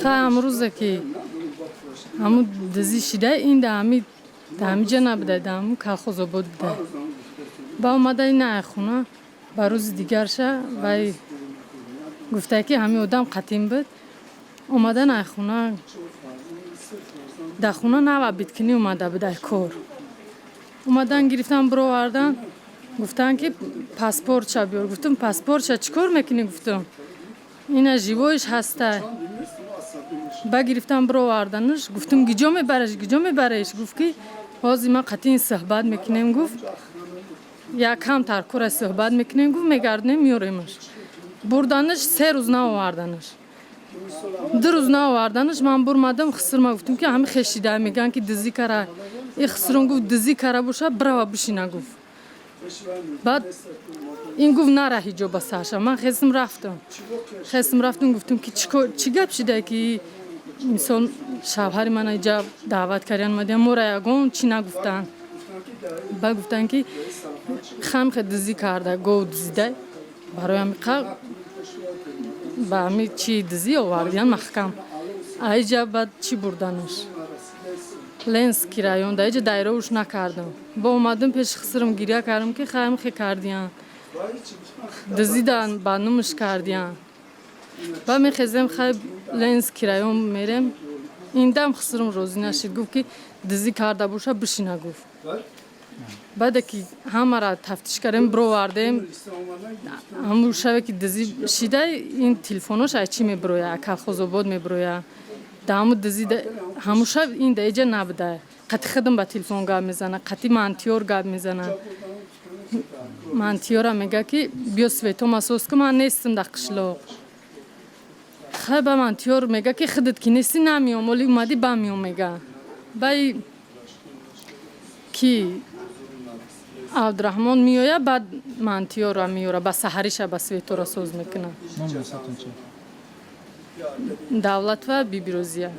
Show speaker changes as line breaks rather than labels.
Ха, ҳамрӯзе ки ҳамун дизӣ шида, ин да ҳами да ҳамиҷа набуда, да ҳамун Колхозобод буда. Ба омада ина ай хона, ба рӯзи дигарша вай гуфта, ки ҳамин одам қатим буд. Омадан ай хона, дар хона нава биткунӣ омада буд ай кор. Омадан, гирифтан, бировардан, гуфтанд, ки паспортша биёр. Гуфтам: «Паспортша чӣ кор мекунӣ?» Гуфтам: «Ина живой ш ҳаста». Ба гирифтан, бироварданаш. Гуфтам: «Гиҷо мебараш, гиҷо мебареш?» Гуфт, ки ҳозир ман қатъин суҳбат мекунем. Гуфт: «Якам таркура суҳбат мекунем». Гуфт: «Мегардем, меёремаш». Бурданаш, 3 рӯз наоварданаш, 2 рӯз наоварданаш. Ман бурмадам хусурма, гуфтам, ки ҳами хешида мегӯянд, ки дизӣ кара. И хусурум гуфт: «Дизӣ кара боша, бирава, бишина», гуфт. Баъд ин гуфт: «Нара ҳиҷо ба сарша». Ман хестм, рафтам, хестм, рафтам, гуфтам, ки чӣ гап шида, ки мисол шавҳари мана иҷа даъват кардян, омадян, моро ягон чӣ нагуфтанд. Ба гуфтанд, ки хамхе дизӣ карда, гов дизида, барои ҳамиқа ба ҳами чи дизӣ овардиян маҳкам. Аиҷа баъд чӣ бурданаш Ленинский район, да иҷа дайровуш накардам. Бо омадам пеши хисрам, гиря кардам, ки хамхе кардиян, дизидан, ба нумш кардиян. Ба мехезем, хай, Ленинский район мерем. Индам хисрам розӣ нашид, гуфт, ки дизӣ карда боша, бишина, гуфт. Баъде ки ҳамаро тафтиш кардем, бировардем, ҳамун шаве ки дизӣ шида, ин телефонош ай чӣ мебироя, Колхозобод мебироя. Да ҳамун дизӣ, ҳамун шаб ин да иҷа набуда. Қати худам ба телефон гап мезана, қати мантиёр гап мезана. Мантиёра мега, ки биё, светома соз ку, ман нестам дар қишлоқ. Хай, ба мантиёр мега, ки худат ки нестӣ, намеом, оли омадӣ, ба меом, мега. Бай ки Абдураҳмон меоя, баъд мантиёра меёра, ба саҳариша ба светора соз мекунад.
Номи насабтон чи?
Давлатова Бибирозия.